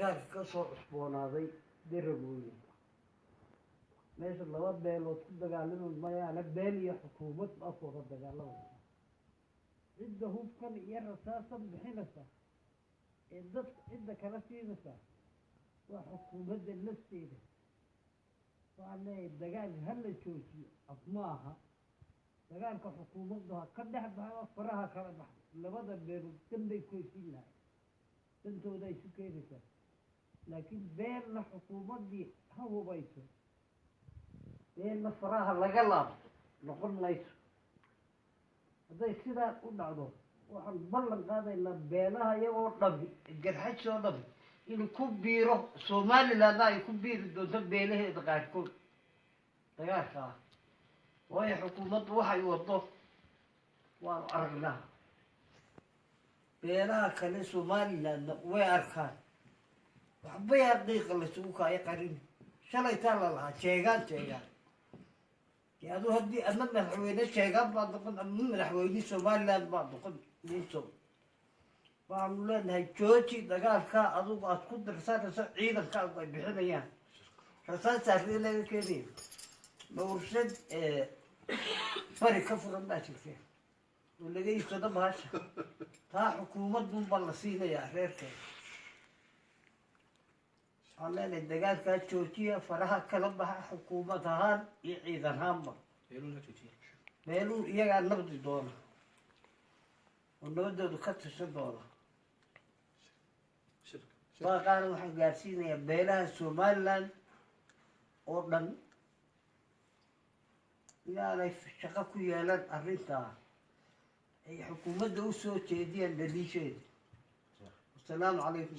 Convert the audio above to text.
Dagaalka ka soo cusboonaaday Dararweyne, meesha laba beelood ku dagaalami mayaana, beel iyo xukuumad baa ku wada dagaalamaysa. Cidda hubkan iyo rasaasan bixinaysa ee dadka cidda kala siinaysa waa xukuumadda lafteeda. Waxaan leeyahay, dagaalka ha la joojiyo. Af ma aha, dagaalka xukuumaddu ha ka dhex baxdo, faraha kala baxdo. Labada beelood dan bay ku heshiin lahay, dantooda ay isu keenaysaa, laakiin beelna xukuumaddii ha hubayso, beelna faraha laga laabto noqon mayso. Hadday sidaa u dhacdo, waxaan ballan qaadaynaa beelaha iyagoo dhami, Garxajis oo dhami, inuu ku biiro Somalilandna ay ku biiri doonto beelaheeda qaarkood dagaalka ah, waayo xukuumaddu waxay wado waanu aragnaa, beelaha kale Somalilandna way arkaan. Waxbay xaqiiqa laysugu kaayo qarin. Shalaytaa la lahaa Jeegaan, Jeegaan. Dee adu haddii ama madaxweyne Jeegaan baad noqon ama madaxweyne Somaliland baad noqon. Ninso waxaanu leenahay, jooji dagaalka. Adugu aad ku dirsanayso ciidankaagu ay bixinayaan rasaasaaree laga keenaya mawrshad bari ka furan baa jirta oo laga iibsado bahasha. Taa xukuumadunbaa la siinayaa reerkeeda. Waxaan leenahay, dagaalkaa joojiya, faraha kala baxa, xukuumad ahaan iyo ciidan ahaanba. Meeluu iyagaa nabdi doona oo nabadoodu ka tashan doona. Baaqaana waxaan gaarsiinayaa beelaha Somaliland oo dhan inaanay shaqo ku yeelan arrintaa, ay xukuumadda u soo jeediyaan dhaliisheeda. Wasalaamu calaykum.